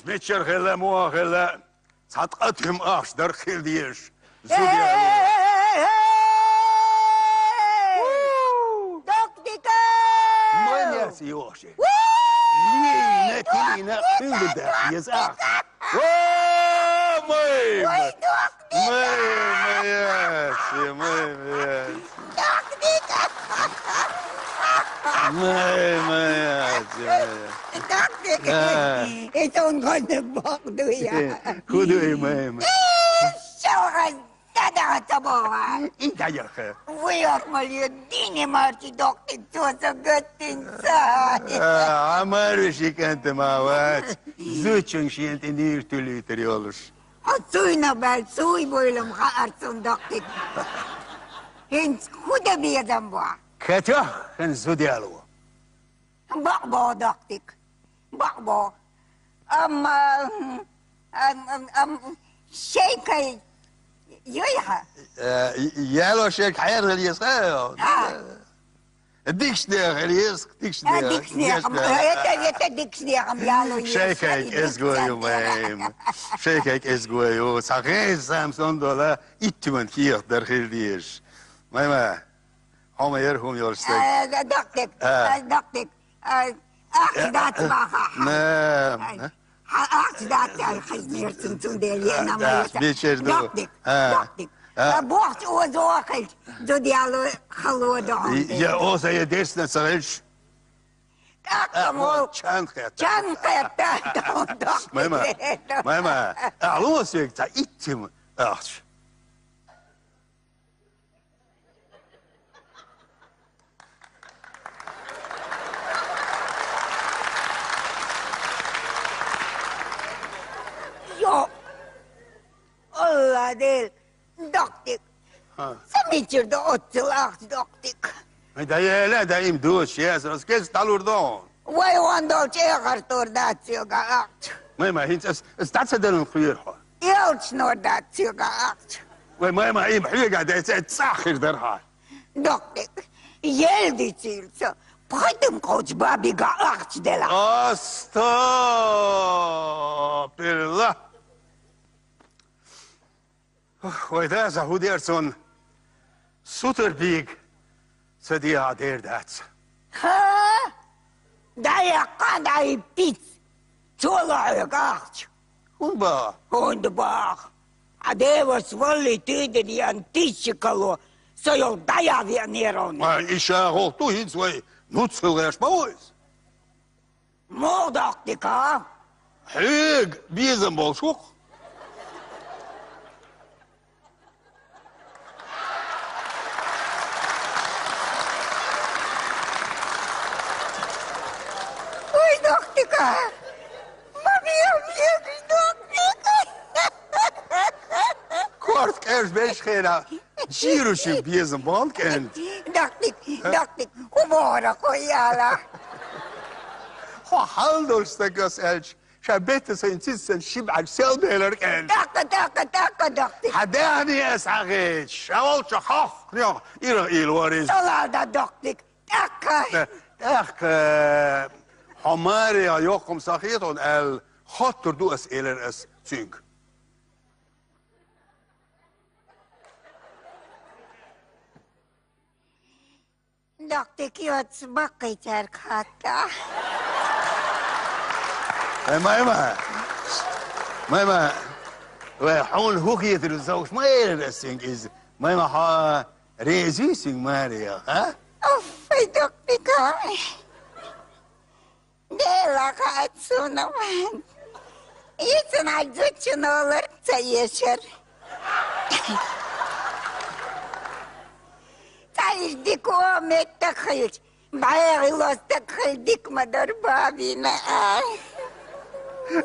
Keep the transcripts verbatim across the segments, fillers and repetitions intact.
Мичара хилла, муха хилла, цхьа ткъа туьма ахча дар хила дезаш. Зуда яла. Доктика! Май яц йохче. Лийна, тилийна, хилда дах еза ахча. О, май! Май, май яц, май, май яц. Доктика! Май, май яц, май яц. Доктика! А. Это он гонит бог, дуя. Худой, май, май. Ещё раз! Дада, ца богӀа! И даяха. Вуй, армале, дийне марчи дохтик цоца гаттинца. А, амар виши кӀанта ма вац. Зучун шен тӀе нир тулитар йолуш. О, цуйна бал, цуй бойлам ха арцун дохтик. ХӀинц худа безам бо. Катох хин зудяло. Бакъбо, дохтик, бакъбо. Амма, ам, ам, ам, шейкай юйха. Э, яло шейк хьерал еза. А. Дикш дехал еза, дикш А, дехал. Дикш дехам. Это, это дикш дехам, яло еза. Шейкай эзгою, майм. Шейкай эзгою. Сагез Самсон дола иттиман киях дар хил деш. Майма. Хьо ма яра хӀума йолуш стаг. Э, дохтик, А. э, дохтик, э, ахча дац баха. На, Ай, на. Хьа ахча дац, аьлла, хизнер цун, цундела А, лена да, ма йиса. Бичер ду. Дохтик, А. Дохтик. А. Э, бохча озо хилча, зуда яло хало дохун. Я оза я дерсна ца хилча. ТӀаккха А, мол, чан хетта. Чан хетта, дохтик. Майма, майма, а, луосвег ца иттим ахча. Йо! Алла дел, дохтик! Ха. Са мичир до оццул ахча, дохтик? Ай, да ела, да им душ, ес, ас кез талур дон. Вай, вон долчу эхар тур дац соьга ахча. Майма, хӀинца ас, ас дац ца дарун кхоьру хьо. Элча нор дац соьга ахча. Вай, майма, им хьоьга дайца цӀа хир дара хьа. Дохтик, ел дицийла со, пхи тӀум кхочу бабига ахча дела. Астагфирулла. Вай, даза, хӀу дера цунна? Сутар бийга ца дехьа дер дац. Ха? ДӀаяккха, дӀайиппиц. Цо ло хьоьга ахча. ХӀун баха? ХӀунда баха? Хьан девас валли тидина ян тиссикало, со йолу дӀаяхьа веанера хьуна. Ай, и ша гӀуллакх ду хӀинца вай нуц хила гӀерташ ма ву иза? Муха дохтика? Хьоьга безам болуш ву-кх. Ой, дохтика! Ма бен вегаш, дохтика! Корта кӀерж беш хенахь, чийрушиг безам боху кӀентий. Дохтик, дохтик, хӀун бохура хьо яла? Хьо хьал долуш стаг ас аьлча, ша бетта сайн цица санна ши бӀаьрг сел белара кӀентий. ТӀаккха, тӀаккха, тӀаккха, дохтик. Хьан даьхни ас хьан хеташ, ша волчу хьох, хьох, ира, ира вара иза. Цо лал дан, дохтик, тӀаккха. ТӀаккха, хьо маре йоккхам сахетон аьлла, хоттур ду ас, элира ас цуьнга. Дохтик, йоцу баккхийчаьрга хатта. Э, майма, майма, вай хьуна хӀу хетар зовш ма элира ас цуьнга иза. Майма, хьо реза вуй цуьнга маре, а? Уф, ай, дохтика. Дела хаьа суна ван. Иццанхьа зудчун олар ца эшар. Цхьа иштта дика о меттах хилча, бӀегӀи лостаг хила дика ма дара бабина, а.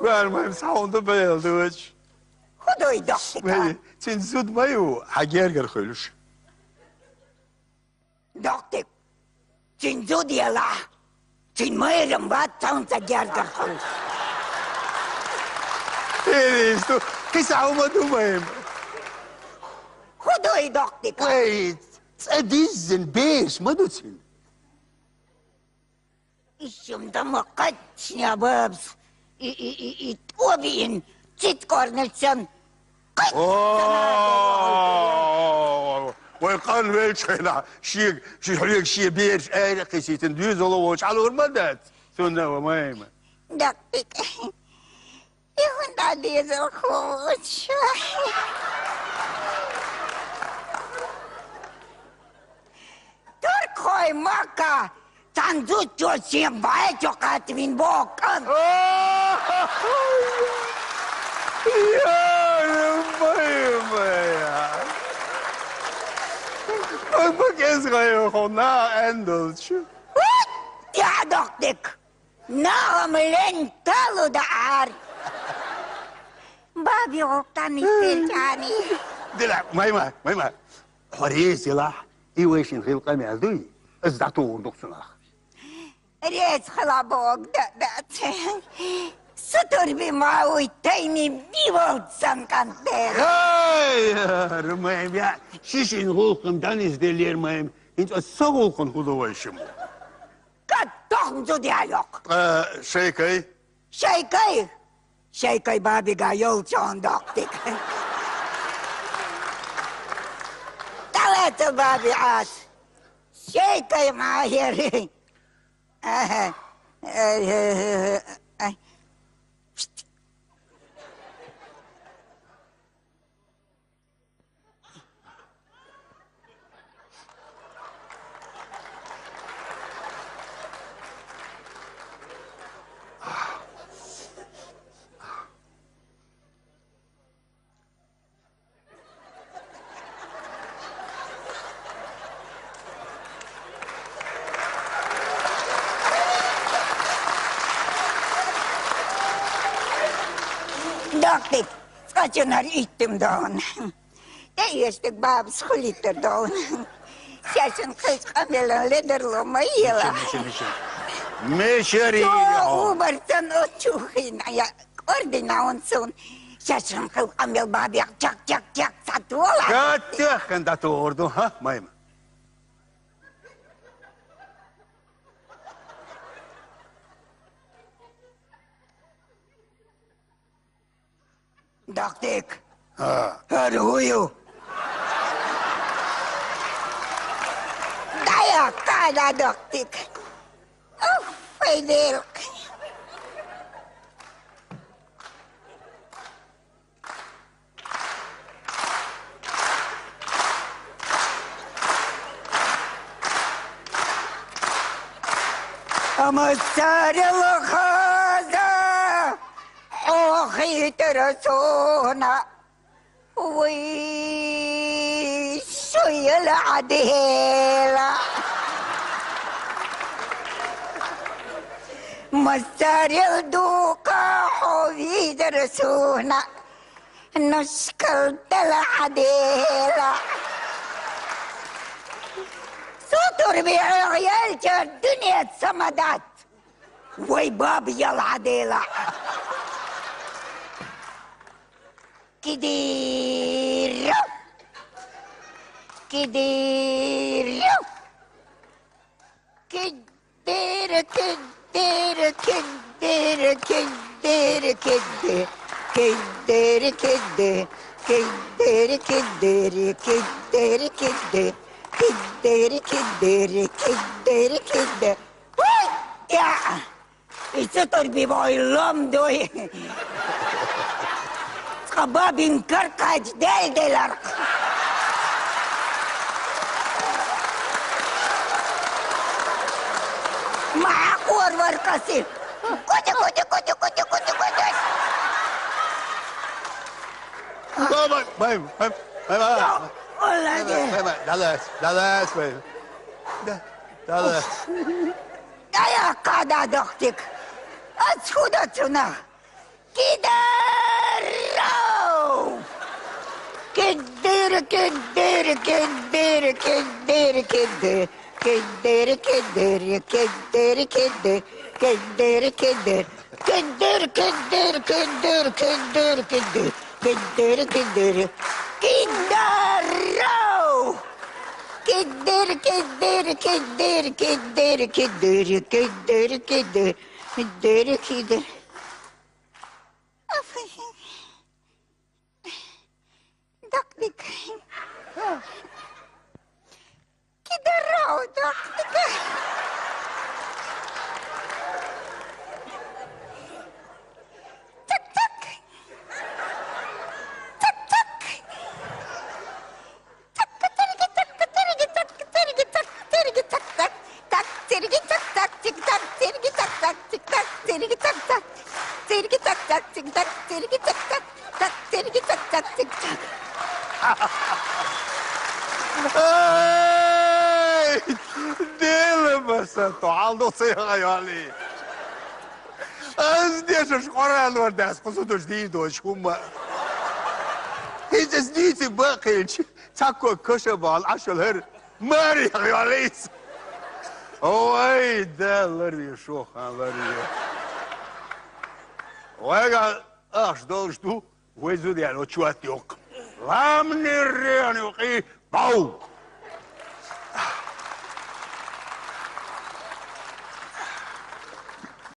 Вар, майм схьа хӀунда бегӀла доцуш? ХӀун дуй, дохтика? Вай, цуьнан зуда ма ю, хьан гергара хуьлуш. Дохтик, цуьнан зуда елахь, цуьнан майрам вац цхьаьнца гергара хуьлуш. Эриста, кхин схьа хӀума ду майма? ХӀун ду и, дохтика? Вай, цӀа диззина бераш ма ду цуьнан. Ишшим дама кхаччахьа бабас и, и, и, и, и, тӀо виъна, цицкъорнаш санна. О, вай къанвелча хенахь, шега, ши хьоьга шен бераш аьлла а кхиссийтина, доьзало волчу Ӏалур ма дац, цунна а ван Майма. Дакъик. И хӀунда дезал хӀуттуш? Туркхойн махкахь цхьана зудчо шен бӀе чу кхачвина боху кӀант. Яй, май, май. Ма, ма кӀезга йо хьо, нах аьнна долчу. ХӀу, тӀаьхьа доккху дика. Нагахь ма лен талу даӀар. Баби гӀуллакх тӀанисделчани. Дила, Майма, Майма, хьо реза елахь, и вайшин хилла къамел дуй, аса дӀатухур ду-кх цунах. Реза хила боху да, дац. Сутурби ма вуй тайни бивалц сан кӀант дела. Ай, Майма, я, ши шин гӀуллакхна дӀанисделлера, Майма, хӀинца аса сан гӀуллакхна хӀун ду вайшимма? Кад тохна зуда яьлла йоккху. Э, шайкай? Шайкай? Шайкай бабига йолчун доккху дика. ТӀалаца баби Ӏаса. Шайкай ма хӀерий. Аха. Э, э, э, э, э. Доккхий, цкъачунара иттим догӀна. ТӀеэшниг бабас хуьлуьйтур догӀна. Шаьшшинна кхечу къамелан ледарло ма ела. Мешар, мешар. Мешар. Чо йийла хьо. Убар санна оцу чу хиъна, я кӀордина хьуна суна. Шаьшшинна хилла къамел бабех чак, чак, чак, цхьа тола. Катеххан дӀатохур ду, хӀа, Майма? Доккхий. ХӀара хӀун ю? ДӀаяхка, доккхий. Уф, вай Дела. Амма царел хаза хьо хийтира суна, вай, шу яла Ӏадела. Массарел дукха хьо вийзира суна, нушкал дала Ӏадела. Сутур бехьа ялчар дуьне сама дац. Вай баба яла Ӏадела. Кидиров! Кидиров! Киддир, киддир, киддир, киддир, киддир, киддир, киддир, киддир, киддир, киддир, киддир, киддир, киддир, киддир, киддир. Уй, я! И цу турби бой лом дуй. Цкъа бабин каркач дел делар. Ма хьакъор вар каси. Кути, кути, кути, кути, кути, кути. Бай, бай, бай, бай, бай. Олла де. Бай, бай, далас, далас, бай. Да, далас. Даяхка да дохтик. Ас худа цуна. Кидаров! Киддир, киддир, киддир, киддир, киддир. Киддир, киддир, киддир, киддир. Киддир, киддир. Киддир, киддир, киддир, киддир, киддир. Киддир, киддир. Кидаров! Киддир, киддир, киддир, киддир, киддир, киддир, киддир, киддир, киддир. Аф, Докник. Кидоров, докник. Так, так. Так, так. Эй! Дело, масса, то алды цега яли. Аз дешаш Къуръан вар дас, къусудуш дийдоч хӀума. ХӀинца аз дийци бакъилчи, цхьаккха каша бал ашал хӀар мари хьалис. Ой, да, ларви шухан, ларви. Вайга ахш долш ду, вай зуд ял очуат юкъ. Ламни рен юкъи, бау!